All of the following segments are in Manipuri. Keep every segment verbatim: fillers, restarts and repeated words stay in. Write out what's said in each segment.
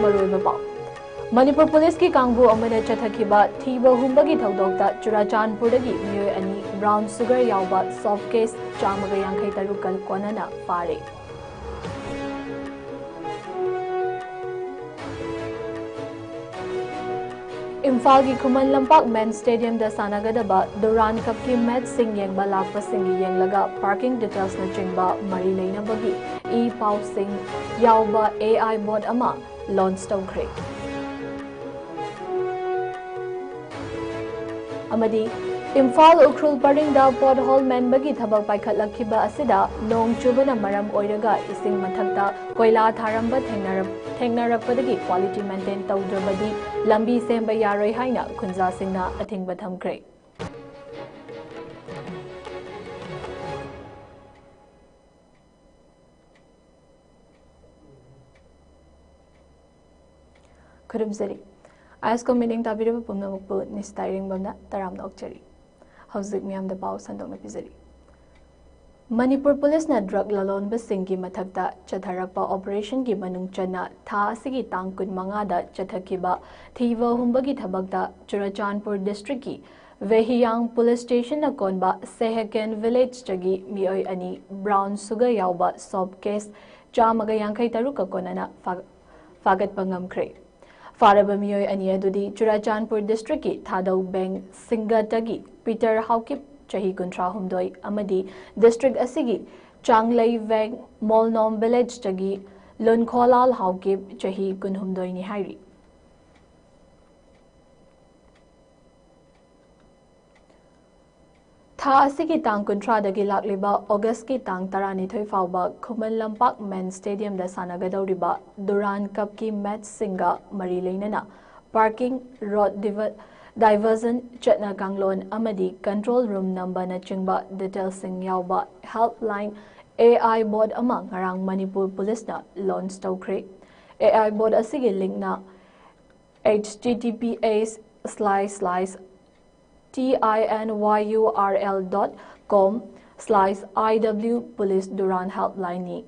ꯃꯔꯨꯑꯣꯏꯕ ꯄꯥꯎ꯫ ꯃꯅꯤꯄꯨꯔ ꯄꯨꯂꯤꯁꯀꯤ ꯀꯥꯡꯕꯨ ꯑꯃꯅ ꯆꯠꯊꯈꯤꯕ ꯊꯤꯕ ꯍꯨꯝꯕꯒꯤ ꯊꯧꯗꯣꯛꯇ ꯆꯨꯔꯥꯆꯥꯟꯄꯨꯔꯗꯒꯤ ꯃꯤꯑꯣꯏ ꯑꯅꯤ brown sugar ꯌꯥꯎꯕ soap case ꯆꯥꯝꯃꯒ ꯌꯥꯡꯈꯩ ꯇꯔꯨꯛꯀ ꯀꯣꯟꯅꯅ ꯐꯥꯔꯦ꯫ ꯏꯝꯐꯥꯜꯒꯤ ꯈꯨꯃꯟ ꯂꯝꯄꯥꯛ ꯃꯦꯟ ꯁ꯭ꯇꯦꯗꯤꯌꯝꯗ ꯁꯥꯟꯅꯒꯗꯕ ꯗꯨꯔꯥꯟ ꯀꯞꯀꯤ ꯃꯦꯠꯆꯁꯤꯡ ꯌꯦꯡꯕ ꯂꯥꯛꯄꯁꯤꯡꯒꯤ ꯌꯦꯡꯂꯒ parking detailsꯅꯆꯤꯡꯕ ꯃꯔꯤ ꯂꯩꯅꯕꯒꯤ ꯏ ꯄꯥꯎꯁꯤꯡ ꯌꯥꯎꯕ AI board ꯑꯃ launch ꯇꯧꯈ꯭ꯔꯦ꯫ ꯑꯃꯗꯤ ꯏꯝꯐꯥꯜ ꯎꯈ꯭ꯔꯨꯜ ꯄꯔꯤꯡꯗ pothole ꯃꯦꯟꯕꯒꯤ ꯊꯕꯛ ꯄꯥꯏꯈꯠꯂꯛꯈꯤꯕ ꯑꯁꯤꯗ ꯅꯣꯡ ꯆꯨꯕꯅ ꯃꯔꯝ ꯑꯣꯏꯔꯒ ꯏꯁꯤꯡ ꯃꯊꯛꯇ ꯀꯣꯏꯂꯥ ꯊꯥꯔꯝꯕ ꯊꯦꯡꯅꯔꯛ-, ꯊꯦꯡꯅꯔꯛꯄꯗꯒꯤ quality maintain ꯇꯧꯗ꯭ꯔꯕꯗꯤ ꯂꯝꯕꯤ ꯁꯦꯝꯕ ꯌꯥꯔꯣꯏ ꯍꯥꯏꯅ ꯈꯨꯟꯖꯥꯁꯤꯡꯅ ꯑꯊꯤꯡꯕ ꯊꯝꯈ꯭ꯔꯦ꯫ ꯈꯨꯔꯨꯝꯖꯔꯤ꯫ ꯑꯥꯏ ꯑꯦꯁ ꯀꯣꯝ ꯃꯤꯠꯌꯦꯡ ꯇꯥꯕꯤꯔꯤꯕ ꯄꯨꯝꯅꯃꯛꯄꯨ ꯅꯤꯁꯇꯥ ꯏꯔꯦꯡꯕꯝꯅ ꯇꯔꯥꯝꯅ ꯑꯣꯛꯆꯔꯤ꯫ ꯍꯧꯖꯤꯛ ꯃꯤꯌꯥꯝꯗ ꯄꯥꯎ ꯁꯟꯗꯣꯛꯅ ꯄꯤꯖꯔꯤ꯫ ꯃꯅꯤꯄꯨꯔ ꯄꯨꯂꯤꯁꯅ drug ꯂꯂꯣꯟꯕꯁꯤꯡꯒꯤ ꯃꯊꯛꯇ ꯆꯠꯊꯔꯛꯄ operationꯒꯤ ꯃꯅꯨꯡ ꯆꯟꯅ ꯊꯥ ꯑꯁꯤꯒꯤ ꯇꯥꯡ ꯀꯨꯟꯃꯉꯥꯗ ꯆꯠꯊꯈꯤꯕ ꯊꯤꯕ ꯍꯨꯝꯕꯒꯤ ꯊꯕꯛꯇ ꯆꯨꯔꯆꯥꯟꯄꯨꯔ districtꯀꯤ ꯚꯦꯍꯤꯌꯥꯡ police stationꯅ ꯀꯣꯟꯕ ꯁꯦꯍꯀꯦꯟ villageꯇꯒꯤ ꯃꯤꯑꯣꯏ ꯑꯅꯤ brown sugar ꯌꯥꯎꯕ soap case ꯆꯥꯝꯃꯒ ꯌꯥꯡꯈꯩ ꯇꯔꯨꯛꯀ ꯀꯣꯟꯅꯅ ꯐꯥ-, ꯐꯥꯒꯠꯄ ꯉꯝꯈ꯭ꯔꯦ꯫ ꯐꯥꯔꯕ ꯃꯤꯑꯣꯏ ꯑꯅꯤ ꯑꯗꯨꯗꯤ ꯆꯨꯔꯥꯆꯥꯟꯄꯨꯔ districtꯀꯤ ꯊꯥꯗꯧ ꯕꯦꯡ ꯁꯤꯡꯒꯇꯒꯤ ꯄꯤꯇꯔ ꯍꯥꯎꯀꯤꯞ, ꯆꯍꯤ ꯀꯨꯟꯊ꯭ꯔꯥ ꯍꯨꯝꯗꯣꯏ, ꯑꯃꯗꯤ district ꯑꯁꯤꯒꯤ ꯆꯥꯡꯂꯩ ꯕꯦꯡ ꯃꯣꯜꯅꯣꯝ villageꯇꯒꯤ ꯂꯨꯟꯈꯣꯂꯥꯜ ꯍꯥꯎꯀꯤꯞ, ꯆꯍꯤ ꯀꯨꯟꯍꯨꯝꯗꯣꯏꯅꯤ ꯍꯥꯏꯔꯤ꯫ ꯊꯥ ꯑꯁꯤꯒꯤ ꯇꯥꯡ ꯀꯨꯟꯊ꯭ꯔꯥꯗꯒꯤ ꯂꯥꯛꯂꯤꯕ Augustꯀꯤ ꯇꯥꯡ ꯇꯔꯥꯅꯤꯊꯣꯏ ꯐꯥꯎꯕ ꯈꯨꯃꯟ ꯂꯝꯄꯥꯛ ꯃꯦꯟ ꯁ꯭ꯇꯦꯗꯤꯌꯝꯗ ꯁꯥꯟꯅꯒꯗꯧꯔꯤꯕ ꯗꯨꯔꯥꯟ ꯀꯞꯀꯤ ꯃꯦꯠꯆꯁꯤꯡꯒ ꯃꯔꯤ ꯂꯩꯅꯅ parking, road diver-, diversion, ꯆꯠꯅ ꯀꯥꯡꯂꯣꯟ ꯑꯃꯗꯤ control room ꯅꯝꯕꯅꯆꯤꯡꯕ detailsꯁꯤꯡ ꯌꯥꯎꯕ helpline AI board ꯑꯃ ꯉꯔꯥꯡ ꯃꯅꯤꯄꯨꯔ ꯄꯨꯂꯤꯁꯅ launch ꯇꯧꯈ꯭ꯔꯦ꯫ AI board ꯑꯁꯤꯒꯤ linkꯅ H T T P S slash slash T I N Y U R L dot com slash I W Police Durand Helpline ꯅꯤ꯫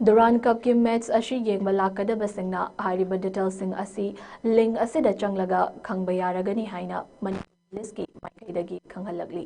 ꯗꯨꯔꯥꯟ ꯀꯞꯀꯤ ꯃꯦꯆ ꯑꯁꯤ ꯌꯦꯡꯕ ꯂꯥꯛꯀꯗꯕꯁꯤꯡꯅ ꯍꯥꯏꯔꯤꯕ ꯗꯤꯇꯦꯜꯁꯤꯡ ꯑꯁꯤ ꯂꯤꯡ ꯑꯁꯤꯗ ꯆꯪꯂꯒ ꯈꯪꯕ ꯌꯥꯔꯒꯅꯤ ꯍꯥꯏꯅ ꯃꯅꯤꯄꯨꯔ ꯄꯨꯂꯤꯁꯀꯤ ꯃꯥꯏꯀꯩꯗꯒꯤ ꯈꯪꯍꯜꯂꯛꯂꯤ꯫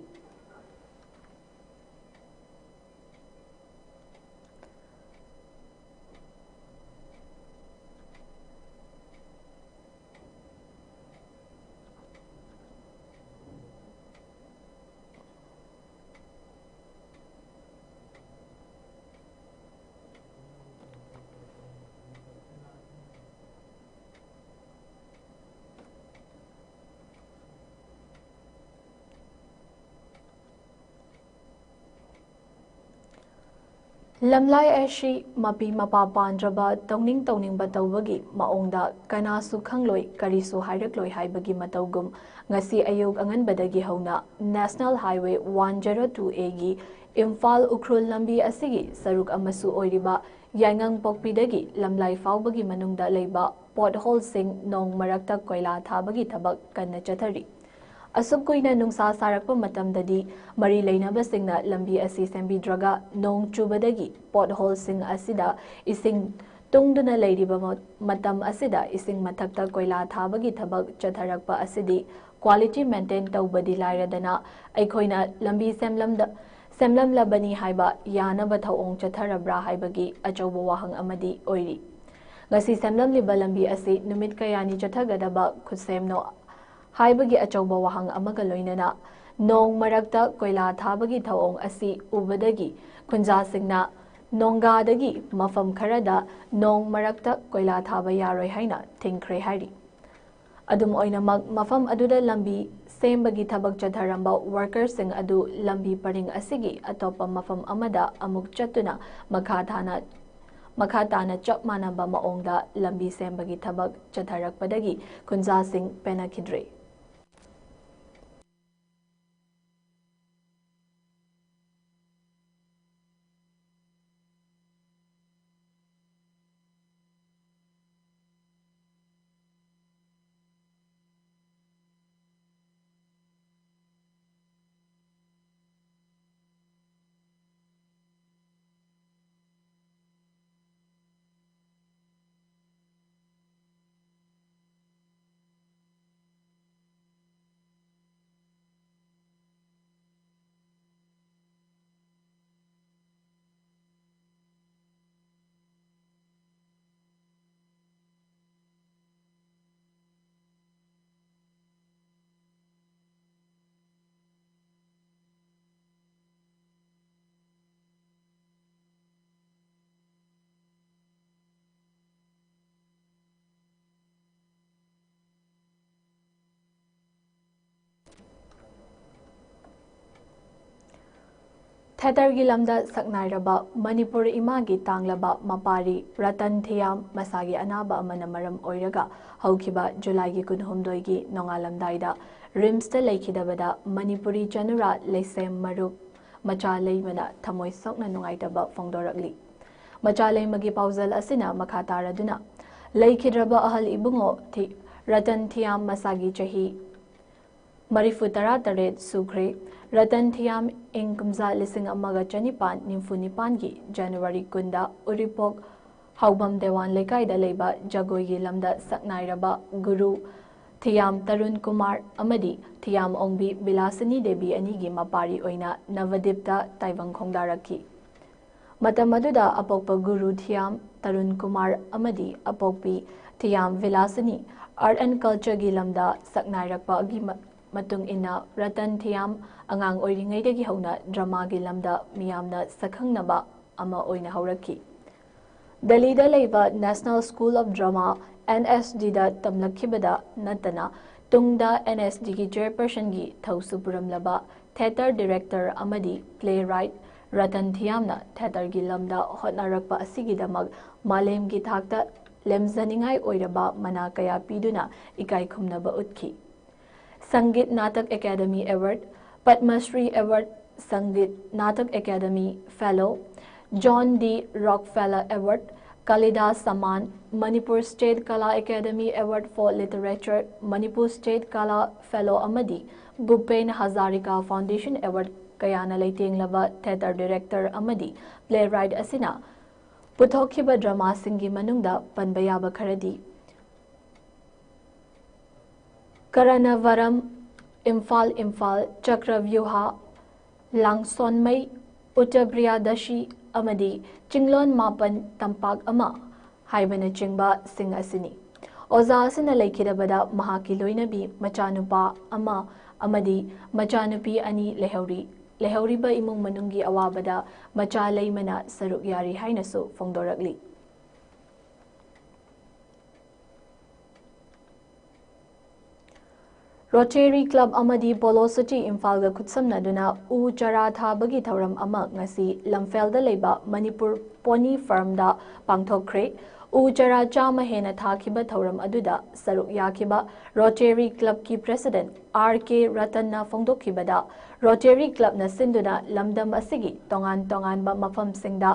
ꯂꯝꯂꯥꯏ ꯑꯁꯤ ꯃꯄꯤ ꯃꯄꯥ ꯄꯥꯟꯗ꯭ꯔꯕ, ꯇꯧꯅꯤꯡ ꯇꯧꯅꯤꯡꯕ ꯇꯧꯕꯒꯤ ꯃꯑꯣꯡꯗ ꯀꯅꯥꯁꯨ ꯈꯪꯂꯣꯏ, ꯀꯔꯤꯁꯨ ꯍꯥꯏꯔꯛꯂꯣꯏ ꯍꯥꯏꯕꯒꯤ ꯃꯇꯧꯒꯨꯝ, ꯉꯁꯤ ꯑꯌꯨꯛ ꯑꯉꯟꯕꯗꯒꯤ ꯍꯧꯅ National Highway one zero two A ꯒꯤ ꯏꯝꯐꯥꯜ ꯎꯈ꯭ꯔꯨꯜ ꯂꯝꯕꯤ ꯑꯁꯤꯒꯤ ꯁꯔꯨꯛ ꯑꯃꯁꯨ ꯑꯣꯏꯔꯤꯕ ꯌꯥꯏꯉꯪꯄꯣꯛꯄꯤꯗꯒꯤ ꯂꯝꯂꯥꯏ ꯐꯥꯎꯕꯒꯤ ꯃꯅꯨꯡꯗ ꯂꯩꯕ ꯄꯣꯠꯍꯣꯜꯁꯤꯡ ꯅꯣꯡ ꯃꯔꯛꯇ ꯀꯣꯏꯂꯥ ꯊꯥꯕꯒꯤ ꯊꯕꯛ ꯀꯟꯅ ꯆꯠꯊꯔꯤ꯫ ꯑꯁꯨꯛ ꯀꯨꯏꯅ ꯅꯨꯡꯁꯥ ꯁꯥꯔꯛꯄ ꯃꯇꯝꯗꯗꯤ ꯃꯔꯤ ꯂꯩꯅꯕꯁꯤꯡꯅ ꯂꯝꯕꯤ ꯑꯁꯤ ꯁꯦꯝꯕꯤꯗ꯭ꯔꯒ ꯅꯣꯡ ꯆꯨꯕꯗꯒꯤ ꯄꯣꯠꯍꯣꯜꯁꯤꯡ ꯑꯁꯤꯗ ꯏꯁꯤꯡ ꯇꯨꯡꯗꯨꯅ ꯂꯩꯔꯤꯕ ꯃ-, ꯃꯇꯝ ꯑꯁꯤꯗ ꯏꯁꯤꯡ ꯃꯊꯛꯇ ꯀꯣꯏꯂꯥ ꯊꯥꯕꯒꯤ ꯊꯕꯛ ꯆꯠꯊꯔꯛꯄ ꯑꯁꯤꯗꯤ quality maintain ꯇꯧꯕꯗꯤ ꯂꯥꯏꯔꯗꯅ ꯑꯩꯈꯣꯏꯅ ꯂꯝꯕꯤ ꯁꯦꯝꯂꯝꯗ-, ꯁꯦꯝꯂꯝꯂꯕꯅꯤ ꯍꯥꯏꯕ ꯌꯥꯅꯕ ꯊꯧꯑꯣꯡ ꯆꯠꯊꯔꯕ꯭ꯔꯥ ꯍꯥꯏꯕꯒꯤ ꯑꯆꯧꯕ ꯋꯥꯍꯪ ꯑꯃꯗꯤ ꯑꯣꯏꯔꯤ꯫ ꯉꯁꯤ ꯁꯦꯝꯂꯝꯂꯤꯕ ꯂꯝꯕꯤ ꯑꯁꯤ ꯅꯨꯃꯤꯠ ꯀꯌꯥꯅꯤ ꯆꯠꯊꯒꯗꯕ ꯈꯨꯠꯁꯦꯝꯅꯣ ꯍꯥꯏꯕꯒꯤ ꯑꯆꯧꯕ ꯋꯥꯍꯪ ꯑꯃꯒ ꯂꯣꯏꯅꯅ ꯅꯣꯡ ꯃꯔꯛꯇ ꯀꯣꯏꯂꯥ ꯊꯥꯕꯒꯤ ꯊꯧꯑꯣꯡ ꯑꯁꯤ ꯎꯕꯗꯒꯤ ꯈꯨꯟꯖꯥꯁꯤꯡꯅ ꯅꯣꯡꯒꯥꯗꯒꯤ ꯃꯐꯝ ꯈꯔꯗ ꯅꯣꯡ ꯃꯔꯛꯇ ꯀꯣꯏꯂꯥ ꯊꯥꯕ ꯌꯥꯔꯣꯏ ꯍꯥꯏꯅ ꯊꯤꯡꯈ꯭ꯔꯦ ꯍꯥꯏꯔꯤ꯫ ꯑꯗꯨꯝ ꯑꯣꯏꯅꯃꯛ, ꯃꯐꯝ ꯑꯗꯨꯗ ꯂꯝꯕꯤ ꯁꯦꯝꯕꯒꯤ ꯊꯕꯛ ꯆꯠꯊꯔꯝꯕ ꯋꯥꯔꯀꯔꯁꯤꯡ ꯑꯗꯨ ꯂꯝꯕꯤ ꯄꯔꯤꯡ ꯑꯁꯤꯒꯤ ꯑꯇꯣꯞꯄ ꯃꯐꯝ ꯑꯃꯗ ꯑꯃꯨꯛ ꯆꯠꯇꯨꯅ ꯃꯈꯥ ꯇꯥꯅ, ꯃꯈꯥ ꯇꯥꯅ ꯆꯞ ꯃꯥꯟꯅꯕ ꯃꯑꯣꯡꯗ ꯂꯝꯕꯤ ꯁꯦꯝꯕꯒꯤ ꯊꯕꯛ ꯆꯠꯊꯔꯛꯄꯗꯒꯤ ꯈꯨꯟꯖꯥꯁꯤꯡ ꯄꯦꯟꯅꯈꯤꯗ꯭ꯔꯦ꯫ ꯊꯦꯇꯔꯒꯤ ꯂꯝꯗ ꯁꯛꯅꯥꯏꯔꯕ ꯃꯅꯤꯄꯨꯔ ꯏꯃꯥꯒꯤ ꯇꯥꯡꯂꯕ ꯃꯄꯥꯔꯤ ꯔꯇꯟ ꯊꯤꯌꯥꯝ ꯃꯁꯥꯒꯤ ꯑꯅꯥꯕ ꯑꯃꯅ ꯃꯔꯝ ꯑꯣꯏꯔꯒ ꯍꯧꯈꯤꯕ ꯖꯨꯂꯥꯏꯒꯤ ꯀꯨꯟꯍꯨꯝꯗꯣꯏꯒꯤ ꯅꯣꯡꯉꯥꯜꯂꯝꯗꯥꯏꯗ ꯔꯤꯝꯁꯇ ꯂꯩꯈꯤꯗꯕꯗ ꯃꯅꯤꯄꯨꯔꯤ ꯆꯅꯨꯔꯥ ꯂꯩꯁꯦꯝ ꯃꯔꯨꯞ ꯃꯆꯥ ꯂꯩꯃꯅ ꯊꯃꯣꯏ ꯁꯣꯛꯅ ꯅꯨꯡꯉꯥꯏꯇꯕ ꯐꯣꯡꯗꯣꯔꯛꯂꯤ꯫ ꯃꯆꯥ ꯂꯩꯃꯒꯤ ꯄꯥꯎꯖꯦꯜ ꯑꯁꯤꯅ ꯃꯈꯥ ꯇꯥꯔꯗꯨꯅ, ꯂꯩꯈꯤꯗ꯭ꯔꯕ ꯑꯍꯜ ꯏꯕꯨꯡꯉꯣ ꯊꯤ-, ꯔꯇꯟ ꯊꯤꯌꯥꯝ ꯃꯁꯥꯒꯤ ꯆꯍꯤ ꯃꯔꯤꯐꯨ ꯇꯔꯥ ꯇꯔꯦꯠ ꯁꯨꯈ꯭ꯔꯦ꯫ ꯔꯇꯟ ꯊꯤꯌꯥꯝ ꯏꯪ ꯀꯨꯝꯖꯥ ꯂꯤꯁꯤꯡ ꯑꯃꯒ ꯆꯅꯤꯄꯥꯟ ꯅꯤꯐꯨ ꯅꯤꯄꯥꯟꯒꯤ ꯖꯅꯋꯥꯔꯤ ꯀꯨꯟꯗ ꯎꯔꯤꯄꯣꯛ ꯍꯥꯎꯕꯝ ꯗꯦꯋꯥꯟ ꯂꯩꯀꯥꯏꯗ ꯂꯩꯕ ꯖꯒꯣꯏꯒꯤ ꯂꯝꯗ ꯁꯛꯅꯥꯏꯔꯕ ꯒꯨꯔꯨ ꯊꯤꯌꯥꯝ ꯇꯔꯨꯟ ꯀꯨꯃꯥꯔ ꯑꯃꯗꯤ ꯊꯤꯌꯥꯝ ꯑꯣꯡꯕꯤ ꯕꯤꯂꯥꯁꯤꯅꯤ ꯗꯦꯕꯤ ꯑꯅꯤꯒꯤ ꯃꯄꯥꯔꯤ ꯑꯣꯏꯅ ꯅꯕꯗꯤꯞꯇ ꯇꯥꯏꯕꯪ ꯈꯣꯡꯗꯥꯔꯛꯈꯤ꯫ ꯃꯇꯝ ꯑꯗꯨꯗ ꯑꯄꯣꯛꯄ ꯒꯨꯔꯨ ꯊꯤꯌꯥꯝ ꯇꯔꯨꯟ ꯀꯨꯃꯥꯔ ꯑꯃꯗꯤ ꯑꯄꯣꯛꯄꯤ ꯊꯤꯌꯥꯝ ꯕꯤꯂꯥꯁꯤꯅꯤ Art and Culture ꯒꯤ ꯂꯝꯗ ꯁꯛꯅꯥꯏꯔꯛꯄꯒꯤ ꯃ-, ꯃꯇꯨꯡ ꯏꯟꯅ ꯔꯇꯟ ꯊꯤꯌꯥꯝ ꯑꯉꯥꯡ ꯑꯣꯏꯔꯤꯉꯩꯗꯒꯤ ꯍꯧꯅ ꯗ꯭ꯔꯃꯥꯒꯤ ꯂꯝꯗ ꯃꯤꯌꯥꯝꯅ ꯁꯛꯈꯪꯅꯕ ꯑꯃ ꯑꯣꯏꯅ ꯍꯧꯔꯛꯈꯤ꯫ ꯗꯦꯜꯂꯤꯗ ꯂꯩꯕ National School of Drama, N S D ꯗ ꯇꯝꯂꯛꯈꯤꯕꯗ ꯅꯠꯇꯅ ꯇꯨꯡꯗ N S D ꯒꯤ chairperson ꯒꯤ ꯊꯧꯁꯨ ꯄꯨꯔꯝꯂꯕ theatre director ꯑꯃꯗꯤ playwright ꯔꯇꯟ ꯊꯤꯌꯥꯝꯅ theatre ꯒꯤ ꯂꯝꯗ ꯍꯣꯠꯅꯔꯛꯄ ꯑꯁꯤꯒꯤꯗꯃꯛ ꯃꯥꯂꯦꯝꯒꯤ ꯊꯥꯛꯇ ꯂꯦꯝꯖꯅꯤꯡꯉꯥꯏ ꯑꯣꯏꯔꯕ ꯃꯅꯥ ꯀꯌꯥ ꯄꯤꯗꯨꯅ ꯏꯀꯥꯏ ꯈꯨꯝꯅꯕ ꯎꯠꯈꯤ꯫ Sangeet Natak Academy Award, Padma Shri Award, Sangeet Natak Academy Fellow, John D Rockefeller Award, Kalidas Samman, Manipur State Kala Academy Award for Literature, Manipur State Kala Fellow ꯑꯃꯗꯤ Bhupen Hazarika Foundation Award ꯀꯌꯥꯅ ꯂꯩꯇꯦꯡꯂꯕ theatre director ꯑꯃꯗꯤ playwright ꯑꯁꯤꯅ ꯄꯨꯊꯣꯛꯈꯤꯕ dramaꯁꯤꯡꯒꯤ ꯃꯅꯨꯡꯗ ꯄꯟꯕ ꯌꯥꯕ ꯈꯔꯗꯤ, ꯀꯔꯅꯚꯔꯝ, ꯏꯝꯐꯥꯜ, ꯏꯝꯐꯥꯜ, ꯆꯀ꯭ꯔꯚ꯭ꯌꯨꯍ, ꯂꯥꯡꯁꯣꯟꯃꯩ, ꯎꯠꯇ ꯄ꯭ꯔꯤꯌꯥꯗꯁꯤ ꯑꯃꯗꯤ ꯆꯤꯡꯂꯣꯟ ꯃꯥꯄꯟ ꯇꯝꯄꯥꯛ ꯑꯃ ꯍꯥꯏꯕꯅꯆꯤꯡꯕꯁꯤꯡ ꯑꯁꯤꯅꯤ꯫ ꯑꯣꯖꯥ ꯑꯁꯤꯅ ꯂꯩꯈꯤꯗꯕꯗ ꯃꯍꯥꯛꯀꯤ ꯂꯣꯏꯅꯕꯤ ꯃꯆꯥꯅꯨꯄꯥ ꯑꯃ ꯑꯃꯗꯤ ꯃꯆꯥꯅꯨꯄꯤ ꯑꯅꯤ ꯂꯩꯍꯧꯔꯤ꯫ ꯂꯩꯍꯧꯔꯤꯕ ꯏꯃꯨꯡ ꯃꯅꯨꯡꯒꯤ ꯑꯋꯥꯕꯗ ꯃꯆꯥ ꯂꯩꯃꯅ ꯁꯔꯨꯛ ꯌꯥꯔꯤ ꯍꯥꯏꯅꯁꯨ ꯐꯣꯡꯗꯣꯔꯛꯂꯤ꯫ ꯔꯣꯇꯦꯔꯤ ꯀ꯭ꯂꯕ ꯑꯃꯗꯤ ꯄꯣꯂꯣ ꯁꯣꯁꯥꯏꯇꯤ ꯏꯝꯐꯥꯜꯒ ꯈꯨꯠꯁꯝꯅꯗꯨꯅ ꯎ ꯆꯥꯔꯥ ꯊꯥꯕꯒꯤ ꯊꯧꯔꯝ ꯑꯃ ꯉꯁꯤ ꯂꯝꯐꯦꯜꯗ ꯂꯩꯕ ꯃꯅꯤꯄꯨꯔ ꯄꯣꯅꯤ ꯐꯥꯔꯝꯗ ꯄꯥꯡꯊꯣꯛꯈ꯭ꯔꯦ꯫ ꯎ ꯆꯥꯔꯥ ꯆꯥꯝꯃ ꯍꯦꯟꯅ ꯊꯥꯈꯤꯕ ꯊꯧꯔꯝ ꯑꯗꯨꯗ ꯁꯔꯨꯛ ꯌꯥꯈꯤꯕ ꯔꯣꯇꯦꯔꯤ ꯀ꯭ꯂꯕꯀꯤ ꯄ꯭ꯔꯦꯁꯤꯗꯦꯟꯠ ꯑꯥꯔ ꯀꯦ ꯔꯇꯟꯅ ꯐꯣꯡꯗꯣꯛꯈꯤꯕꯗ, ꯔꯣꯇꯦꯔꯤ ꯀ꯭ꯂꯕꯅ ꯁꯤꯟꯗꯨꯅ ꯂꯝꯗꯝ ꯑꯁꯤꯒꯤ ꯇꯣꯉꯥꯟ ꯇꯣꯉꯥꯟꯕ ꯃꯐꯝꯁꯤꯡꯗ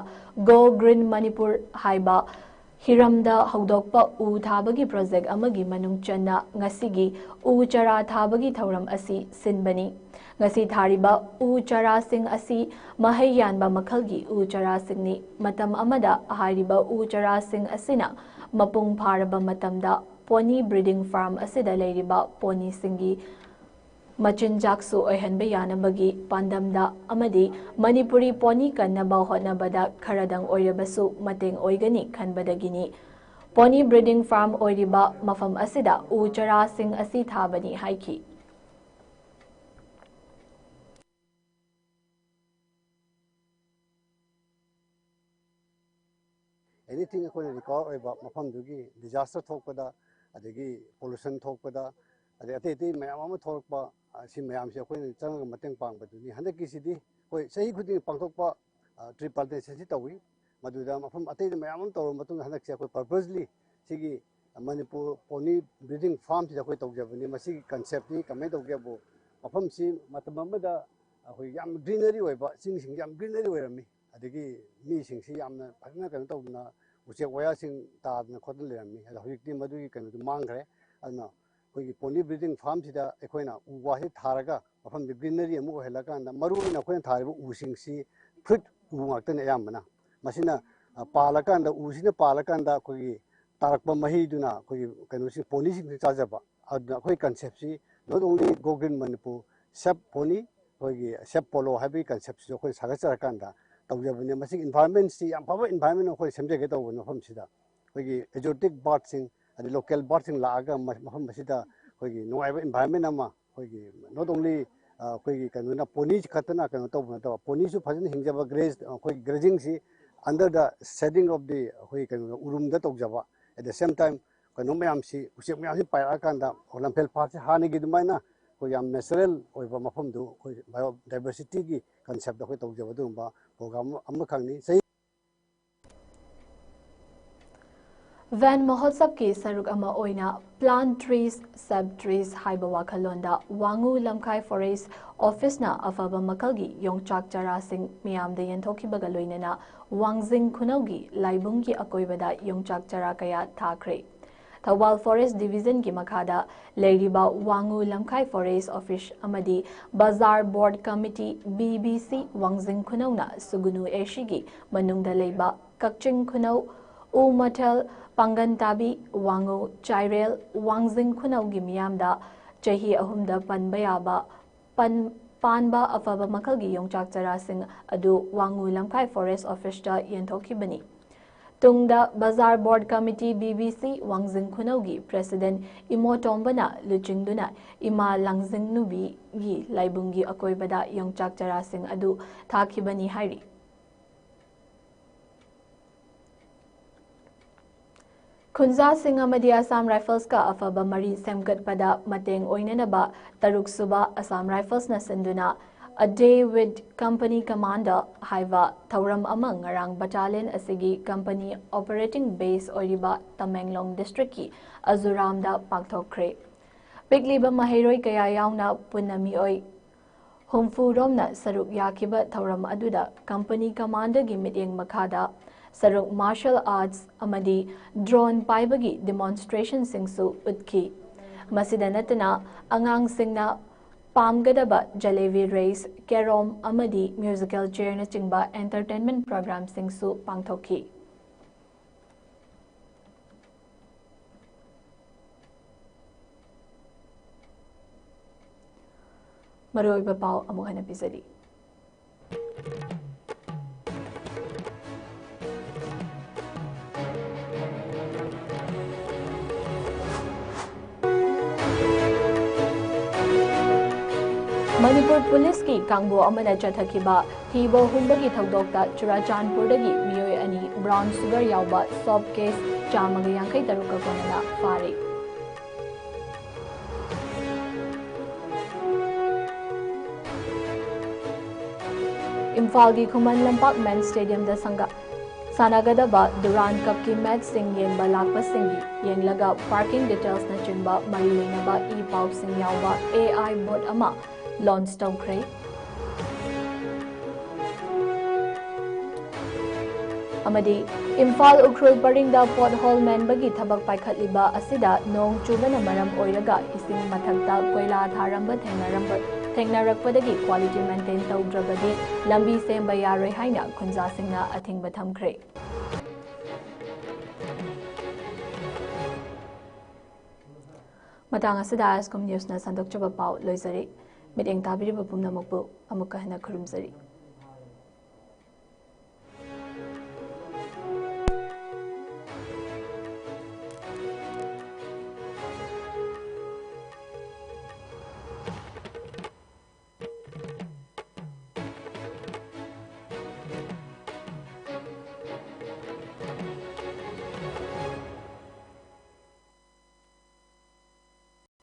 Go Green Manipur ꯍꯥꯏꯕ ꯍꯤꯔꯝꯗ ꯍꯧꯗꯣꯛꯄ ꯎ ꯊꯥꯕꯒꯤ ꯄ꯭ꯔꯣꯖꯦꯛ ꯑꯃꯒꯤ ꯃꯅꯨꯡ ꯆꯟꯅ ꯉꯁꯤꯒꯤ ꯎ ꯆꯥꯔꯥ ꯊꯥꯕꯒꯤ ꯊꯧꯔꯝ ꯑꯁꯤ ꯁꯤꯟꯕꯅꯤ꯫ ꯉꯁꯤ ꯊꯥꯔꯤꯕ ꯎ ꯆꯥꯔꯥꯁꯤꯡ ꯑꯁꯤ ꯃꯍꯩ ꯌꯥꯟꯕ ꯃꯈꯜꯒꯤ ꯎ ꯆꯥꯔꯥꯁꯤꯡꯅꯤ꯫ ꯃꯇꯝ ꯑꯃꯗ ꯍꯥꯏꯔꯤꯕ ꯎ ꯆꯥꯔꯥꯁꯤꯡ ꯑꯁꯤꯅ ꯃꯄꯨꯡ ꯐꯥꯔꯕ ꯃꯇꯝꯗ ꯄꯣꯅꯤ ꯕ꯭ꯔꯤꯗꯤꯡ ꯐꯥꯔꯝ ꯑꯁꯤꯗ ꯂꯩꯔꯤꯕ ꯄꯣꯅꯤꯁꯤꯡꯒꯤ ꯃꯆꯤꯟꯖꯥꯛꯁꯨ ꯑꯣꯏꯍꯟꯕ ꯌꯥꯅꯕꯒꯤ ꯄꯥꯟꯗꯝꯗ ꯑꯃꯗꯤ ꯃꯅꯤꯄꯨꯔꯤ ꯄꯣꯅꯤ ꯀꯟꯅꯕ ꯍꯣꯠꯅꯕꯗ ꯈꯔꯗꯪ ꯑꯣꯏꯔꯕꯁꯨ ꯃꯇꯦꯡ ꯑꯣꯏꯒꯅꯤ ꯈꯟꯕꯗꯒꯤꯅꯤ꯫ ꯄꯣꯅꯤ ꯕ꯭ꯔꯤꯗꯤꯡ ꯐꯥꯔꯝ ꯑꯣꯏꯔꯤꯕ ꯃꯐꯝ ꯑꯁꯤꯗ ꯎ ꯆꯥꯔꯥꯁꯤꯡ ꯑꯁꯤ ꯊꯥꯕꯅꯤ ꯍꯥꯏꯈꯤ꯫ ꯑꯦꯅꯤꯊꯤꯡ ꯑꯩꯈꯣꯏꯅ ꯔꯤꯀ꯭ꯋꯥꯌꯔ ꯑꯣꯏꯕ ꯃꯐꯝꯗꯨꯒꯤ ꯗꯤꯖꯥꯁꯇꯔ ꯊꯣꯛꯄꯗ, ꯑꯗꯒꯤ ꯄꯣꯂꯨꯁꯟ ꯊꯣꯛꯄꯗ, ꯑꯗꯩ ꯑꯇꯩ ꯑꯇꯩ ꯃꯌꯥꯝ ꯑꯃ ꯊꯣꯛꯂꯛꯄ, ꯑ, ꯁꯤ ꯃꯌꯥꯝꯁꯦ ꯑꯩꯈꯣꯏꯅ ꯆꯪꯉꯒ ꯃꯇꯦꯡ ꯄꯥꯡꯕꯗꯨꯅꯤ꯫ ꯍꯟꯗꯛꯀꯤꯁꯤꯗꯤ ꯑꯩꯈꯣꯏ ꯆꯍꯤ ꯈꯨꯗꯤꯡꯒꯤ ꯄꯥꯡꯊꯣꯛꯄ, ꯑ, ꯇ꯭ꯔꯤ ꯄ꯭ꯂꯥꯟꯇꯦꯁꯟꯁꯤ ꯇꯧꯏ꯫ ꯃꯗꯨꯗ ꯃꯐꯝ ꯑꯇꯩꯗ ꯃꯌꯥꯝ ꯑꯃ ꯇꯧꯔꯕ ꯃꯇꯨꯡꯗ ꯍꯟꯗꯛꯁꯦ ꯑꯩꯈꯣꯏ ꯄꯔꯄꯁꯂꯤ ꯁꯤꯒꯤ ꯃꯅꯤꯄꯨꯔ ꯄꯣꯅꯤ ꯕ꯭ꯔꯤꯗꯤꯡ ꯐꯥꯔꯝꯁꯤꯗ ꯑꯩꯈꯣꯏ ꯇꯧꯖꯕꯅꯤ꯫ ꯃꯁꯤꯒꯤ ꯀꯟꯁꯦꯞꯇꯤ ꯀꯃꯥꯏꯅ ꯇꯧꯒꯦꯕꯨ, ꯃꯐꯝꯁꯤ ꯃꯇꯝ ꯑꯃꯗ ꯑꯩꯈꯣꯏ ꯌꯥꯝ ꯒ꯭ꯔꯤꯅꯔꯤ ꯑꯣꯏꯕ, ꯆꯤꯡꯁꯤꯡ ꯌꯥꯝ ꯒ꯭ꯔꯤꯅꯔꯤ ꯑꯣꯏꯔꯝꯃꯤ꯫ ꯑꯗꯒꯤ ꯃꯤꯁꯤꯡꯁꯤ ꯌꯥꯝꯅ ꯐꯖꯅ ꯀꯩꯅꯣ ꯇꯧꯗꯅ ꯎꯆꯦꯛ ꯋꯥꯌꯥꯁꯤꯡ ꯇꯥꯗꯅ ꯈꯣꯠꯇꯅ ꯂꯩꯔꯝꯃꯤ꯫ ꯑꯗꯣ ꯍꯧꯖꯤꯛꯇꯤ ꯃꯗꯨꯒꯤ ꯀꯩꯅꯣꯗꯨ ꯃꯥꯡꯈ꯭ꯔꯦ꯫ ꯑꯗꯨꯅ ꯑꯩꯈꯣꯏꯒꯤ ꯄꯣꯅꯤ ꯕ꯭ꯔꯤꯗꯤꯡ ꯐꯥꯔꯝꯁꯤꯗ ꯑꯩꯈꯣꯏꯅ ꯎ ꯋꯥꯁꯤ ꯊꯥꯔꯒ ꯃꯐꯝꯗꯨ ꯒ꯭ꯔꯤꯅꯔꯤ ꯑꯃ ꯑꯣꯏꯍꯜꯂꯀꯥꯟꯗ, ꯃꯔꯨ ꯑꯣꯏꯅ ꯑꯩꯈꯣꯏꯅ ꯊꯥꯔꯤꯕ ꯎꯁꯤꯡꯁꯤ ꯐ꯭ꯔꯨꯏꯠ ꯎ ꯉꯥꯛꯇꯅꯤ ꯑꯌꯥꯝꯕꯅ꯫ ꯃꯁꯤꯅ, ꯑ, ꯄꯥꯜꯂꯀꯥꯟꯗ, ꯎꯁꯤꯅ ꯄꯥꯜꯂꯀꯥꯟꯗ ꯑꯩꯈꯣꯏꯒꯤ ꯇꯥꯔꯛꯄ ꯃꯍꯩꯗꯨꯅ ꯑꯩꯈꯣꯏꯒꯤ ꯀꯩꯅꯣꯁꯤ, ꯄꯣꯅꯤꯁꯤꯡꯁꯤ ꯆꯥꯖꯕ꯫ ꯑꯗꯨꯅ ꯑꯩꯈꯣꯏ ꯀꯟꯁꯦꯞꯁꯤ not only Go Green Manipur, Save Pony, ꯑꯩꯈꯣꯏꯒꯤ Save Polo ꯍꯥꯏꯕꯒꯤ ꯀꯟꯁꯦꯞꯁꯤꯁꯨ ꯑꯩꯈꯣꯏ ꯁꯥꯒꯠꯆꯔꯀꯥꯟꯗ ꯇꯧꯖꯕꯅꯦ꯫ ꯃꯁꯤꯒꯤ ꯏꯟꯚꯥꯏꯔꯣꯟꯃꯦꯟꯁꯤ ꯌꯥꯝ ꯐꯕ ꯏꯟꯚꯥꯏꯔꯣꯟꯃꯦꯟ ꯑꯩꯈꯣꯏ ꯁꯦꯝꯖꯒꯦ ꯇꯧꯕꯅꯤ ꯃꯐꯝꯁꯤꯗ꯫ ꯑꯩꯈꯣꯏꯒꯤ ꯑꯦꯛꯖꯣꯇꯤꯛ ꯕꯥꯔꯠꯁꯤꯡ, ꯑꯗꯩ ꯂꯣꯀꯦꯜ ꯕꯥꯔꯠꯁꯤꯡ ꯂꯥꯛꯑꯒ ꯃ-, ꯃꯐꯝ ꯑꯁꯤꯗ ꯑꯩꯈꯣꯏꯒꯤ ꯅꯨꯡꯉꯥꯏꯕ ꯏꯟꯚꯥꯏꯔꯣꯟꯃꯦꯟ ꯑꯃ, ꯑꯩꯈꯣꯏꯒꯤ not only, ꯑ, ꯑꯩꯈꯣꯏꯒꯤ ꯀꯩꯅꯣꯅ ꯄꯣꯅꯤ ꯈꯛꯇꯅ ꯀꯩꯅꯣ ꯇꯧꯕ ꯅꯠꯇꯕ, ꯄꯣꯅꯤꯁꯨ ꯐꯖꯅ ꯍꯤꯡꯖꯕ, ꯒ꯭ꯔꯦꯖ, ꯑꯩꯈꯣꯏ ꯒ꯭ꯔꯦꯖꯤꯡꯁꯤ under the shading of the, ꯑꯩꯈꯣꯏ ꯀꯩꯅꯣ, ꯎꯔꯨꯝꯗ ꯇꯧꯖꯕ, at the same time ꯀꯩꯅꯣ ꯃꯌꯥꯝꯁꯤ, ꯎꯆꯦꯛ ꯃꯌꯥꯝꯁꯤ ꯄꯥꯏꯔꯛꯑꯀꯥꯟꯗ ꯂꯝꯐꯦꯜ ꯄꯥꯠꯁꯤ ꯍꯥꯟꯅꯒꯤ ꯑꯗꯨꯃꯥꯏꯅ ꯑꯩꯈꯣꯏ ꯌꯥꯝ natural ꯑꯣꯏꯕ ꯃꯐꯝꯗꯨ, ꯑꯩꯈꯣꯏ biodiversityꯒꯤ conceptꯇ ꯑꯩꯈꯣꯏ ꯇꯧꯖꯕ ꯑꯗꯨꯒꯨꯝꯕ program ꯑꯃꯈꯛꯅꯤ꯫ ꯆꯍꯤ ꯚꯦꯟ ꯃꯍꯣꯠꯁꯕꯀꯤ ꯁꯔꯨꯛ ꯑꯃ ꯑꯣꯏꯅ Plant Trees, Save Trees ꯍꯥꯏꯕ ꯋꯥꯈꯜꯂꯣꯟꯗ ꯋꯥꯉꯨ ꯂꯝꯈꯥꯏ ꯐꯣꯔꯦꯁ ꯑꯣꯐꯤꯁꯅ ꯑꯐꯕ ꯃꯈꯜꯒꯤ ꯌꯣꯡꯆꯥꯛ ꯆꯔꯥꯁꯤꯡ ꯃꯤꯌꯥꯝꯗ ꯌꯦꯟꯊꯣꯛꯈꯤꯕꯒ ꯂꯣꯏꯅꯅ ꯋꯥꯡꯖꯤꯡ ꯈꯨꯅꯧꯒꯤ ꯂꯥꯏꯕꯨꯡꯒꯤ ꯑꯀꯣꯏꯕꯗ ꯌꯣꯡꯆꯥꯛ ꯆꯔꯥ ꯀꯌꯥ ꯊꯥꯈ꯭ꯔꯦ꯫ ꯊꯧꯕꯥꯜ ꯐꯣꯔꯦꯁ ꯗꯤꯕꯤꯖꯟꯒꯤ ꯃꯈꯥꯗ ꯂꯩꯔꯤꯕ ꯋꯥꯉꯨ ꯂꯝꯈꯥꯏ ꯐꯣꯔꯦꯁ ꯑꯣꯐꯤꯁ ꯑꯃꯗꯤ ꯕꯖꯥꯔ ꯕꯣꯔꯗ ꯀꯃꯤꯇꯤ, ꯕꯤ ꯕꯤ ꯁꯤ, ꯋꯥꯡꯖꯤꯡ ꯈꯨꯅꯧꯅ ꯁꯨꯒꯨꯅꯨ ꯑꯦꯁꯤꯒꯤ ꯃꯅꯨꯡꯗ ꯂꯩꯕ ꯀꯛꯆꯤꯡ ꯈꯨꯅꯧ, ꯎꯃꯊꯦꯜ, ꯄꯥꯡꯒꯟ ꯇꯥꯕꯤ, ꯋꯥꯉꯨ, ꯆꯥꯏꯔꯦꯜ, ꯋꯥꯡꯖꯤꯡ ꯈꯨꯅꯧꯒꯤ ꯃꯤꯌꯥꯝꯗ ꯆꯍꯤ ꯑꯍꯨꯝꯗ ꯄꯟꯕ ꯌꯥꯕ ꯄꯟ ꯄꯥꯟꯕ ꯑꯐꯕ ꯃꯈꯜꯒꯤ ꯌꯣꯡꯆꯥꯛ ꯆꯔꯥꯁꯤꯡ ꯑꯗꯨ ꯋꯥꯉꯨ ꯂꯝꯈꯥꯏ ꯐꯣꯔꯦꯁ ꯑꯣꯐꯤꯁꯇ ꯌꯦꯟꯊꯣꯛꯈꯤꯕꯅꯤ꯫ ꯇꯨꯡꯗ ꯕꯖꯥꯔ ꯕꯣꯔꯗ ꯀꯃꯤꯇꯤ, ꯕꯤ ꯕꯤ ꯁꯤ, ꯋꯥꯡꯖꯤꯡ ꯈꯨꯅꯧꯒꯤ ꯄ꯭ꯔꯦꯁꯤꯗꯦꯟ ꯏꯃꯣꯇꯣꯝꯕꯅ ꯂꯨꯆꯤꯡꯗꯨꯅ ꯏꯃꯥ ꯂꯥꯡꯖꯤꯡ ꯅꯨꯕꯤꯒꯤ ꯂꯥꯏꯕꯨꯡꯒꯤ ꯑꯀꯣꯏꯕꯗ ꯌꯣꯡꯆꯥꯛ ꯆꯔꯥꯁꯤꯡ ꯑꯗꯨ ꯊꯥꯈꯤꯕꯅꯤ ꯍꯥꯏꯔꯤ꯫ ꯈꯨꯟꯖꯥꯁꯤꯡ ꯑꯃꯗꯤ ꯑꯁꯥꯝ ꯔꯥꯏꯐꯜꯁꯀ ꯑꯐꯕ ꯃꯔꯤ ꯁꯦꯝꯒꯠꯄꯗ ꯃꯇꯦꯡ ꯑꯣꯏꯅꯅꯕ ꯇꯔꯨꯛꯁꯨꯕ ꯑꯁꯥꯝ ꯔꯥꯏꯐꯜꯁꯅ ꯁꯤꯟꯗꯨꯅ A Day with Company Commander ꯍꯥꯏꯕ ꯊꯧꯔꯝ ꯑꯃ ꯉꯔꯥꯡ ꯕꯇꯥꯂꯤꯌꯟ ꯑꯁꯤꯒꯤ ꯀꯝꯄꯅꯤ ꯑꯣꯄꯔꯦꯇꯤꯡ ꯕꯦꯁ ꯑꯣꯏꯔꯤꯕ ꯇꯃꯦꯡꯂꯣꯡ ꯗꯤꯁꯇ꯭ꯔꯤꯛꯀꯤ ꯑꯖꯨꯔꯥꯝꯗ ꯄꯥꯡꯊꯣꯛꯈ꯭ꯔꯦ꯫ ꯄꯤꯛꯂꯤꯕ ꯃꯍꯩꯔꯣꯏ ꯀꯌꯥ ꯌꯥꯎꯅ ꯄꯨꯟꯅ ꯃꯤꯑꯣꯏ ꯍꯨꯝꯐꯨ ꯔꯣꯝꯅ ꯁꯔꯨꯛ ꯌꯥꯈꯤꯕ ꯊꯧꯔꯝ ꯑꯗꯨꯗ ꯀꯝꯄꯅꯤ ꯀꯃꯥꯟꯗꯔꯒꯤ ꯃꯤꯠꯌꯦꯡ ꯃꯈꯥꯗ ꯁꯔꯨꯛ ꯃꯥꯔꯁꯦꯜ ꯑꯥꯔꯠꯁ ꯑꯃꯗꯤ ꯗ꯭ꯔꯣꯟ ꯄꯥꯏꯕꯒꯤ ꯗꯤꯃꯣꯟꯁꯇ꯭ꯔꯦꯁꯟꯁꯤꯡꯁꯨ ꯎꯠꯈꯤ꯫ ꯃꯁꯤꯗ ꯅꯠꯇꯅ ꯑꯉꯥꯡꯁꯤꯡꯅ ꯄꯥꯝꯒꯗꯕ ꯖꯂꯦꯕꯤ ꯔꯦꯁ, ꯀꯦꯔꯣꯝ ꯑꯃꯗꯤ ꯃ꯭ꯌꯨꯖꯤꯀꯦꯜ ꯆꯦꯌꯔꯅꯆꯤꯡꯕ ꯑꯦꯟꯇꯔꯇꯦꯟꯃꯦꯟ ꯄ꯭ꯔꯣꯒ꯭ꯔꯥꯝꯁꯤꯡꯁꯨ ꯄꯥꯡꯊꯣꯛꯈꯤ꯫ ꯃꯔꯨꯑꯣꯏꯕ ꯄꯥꯎ ꯑꯃꯨꯛ ꯍꯟꯅ ꯄꯤꯖꯔꯤ꯫ ꯃꯅꯤꯄꯨꯔ ꯄꯨꯂꯤꯁꯀꯤ ꯀꯥꯡꯕꯨ ꯑꯃꯅ ꯆꯠꯊꯈꯤꯕ ꯊꯤꯕ ꯍꯨꯝꯕꯒꯤ ꯊꯧꯗꯣꯛꯇ ꯆꯨꯔꯥꯆꯥꯟꯄꯨꯔꯗꯒꯤ ꯃꯤꯑꯣꯏ ꯑꯅꯤ ꯕ꯭ꯔꯥꯎꯟ ꯁꯨꯒꯔ ꯌꯥꯎꯕ ꯁꯣꯞ ꯀꯦꯁ ꯆꯥꯝꯃꯒ ꯌꯥꯡꯈꯩ ꯇꯔꯨꯛꯀ ꯀꯣꯟꯅꯅ ꯐꯥꯔꯤ꯫ ꯏꯝꯐꯥꯜꯒꯤ ꯈꯨꯃꯟ ꯂꯝꯄꯥꯛ ꯃꯦꯟ ꯁ꯭ꯇꯦꯗꯤꯌꯝꯗ ꯁꯪꯒ-, ꯁꯥꯟꯅꯒꯗꯕ ꯗꯨꯔꯥꯟ ꯀꯞꯀꯤ ꯃꯦꯠꯆꯁꯤꯡ ꯌꯦꯡꯕ ꯂꯥꯛꯄꯁꯤꯡꯒꯤ ꯌꯦꯡꯂꯒ ꯄꯥꯔꯀꯤꯡ ꯗꯤꯇꯦꯜꯁꯅꯆꯤꯡꯕ ꯃꯔꯤ ꯂꯩꯅꯕ ꯏ ꯄꯥꯎꯁꯤꯡ ꯌꯥꯎꯕ ꯑꯦ ꯑꯥꯏ ꯕꯣꯔꯗ ꯑꯃ ꯂꯣꯟꯆ ꯇꯧꯈ꯭ꯔꯦ꯫ ꯑꯃꯗꯤ ꯏꯝꯐꯥꯜ ꯎꯈ꯭ꯔꯨꯜ ꯄꯔꯤꯡꯗ ꯄꯣꯠ ꯍꯣꯜ ꯃꯦꯟꯕꯒꯤ ꯊꯕꯛ ꯄꯥꯏꯈꯠꯂꯤꯕ ꯑꯁꯤꯗ ꯅꯣꯡ ꯆꯨꯕꯅ ꯃꯔꯝ ꯑꯣꯏꯔꯒ ꯏꯁꯤꯡ ꯃꯊꯛꯇ ꯀꯣꯏꯂꯥ ꯊꯥꯔꯝꯕ ꯊꯦꯡꯅꯔꯝꯕ-, ꯊꯦꯡꯅꯔꯛꯄꯗꯒꯤ ꯀ꯭ꯋꯥꯂꯤꯇꯤ ꯃꯦꯟꯇꯦꯟ ꯇꯧꯗ꯭ꯔꯕꯗꯤ ꯂꯝꯕꯤ ꯁꯦꯝꯕ ꯌꯥꯔꯣꯏ ꯍꯥꯏꯅ ꯈꯨꯟꯖꯥꯁꯤꯡꯅ ꯑꯊꯤꯡꯕ ꯊꯝꯈ꯭ꯔꯦ꯫ ꯃꯇꯥꯡ ꯑꯁꯤꯗ ꯑꯥꯏ ꯑꯦꯁ ꯀꯣꯝ ꯅ꯭ꯌꯨꯁꯅ ꯁꯟꯗꯣꯛꯆꯕ ꯄꯥꯎ ꯂꯣꯏꯖꯔꯦ꯫ ꯃꯤꯠꯌꯦꯡ ꯇꯥꯕꯤꯔꯤꯕ ꯄꯨꯝꯅꯃꯛꯄꯨ ꯑꯃꯨꯛꯀ ꯍꯟꯅ ꯈꯨꯔꯨꯝꯖꯔꯤ꯫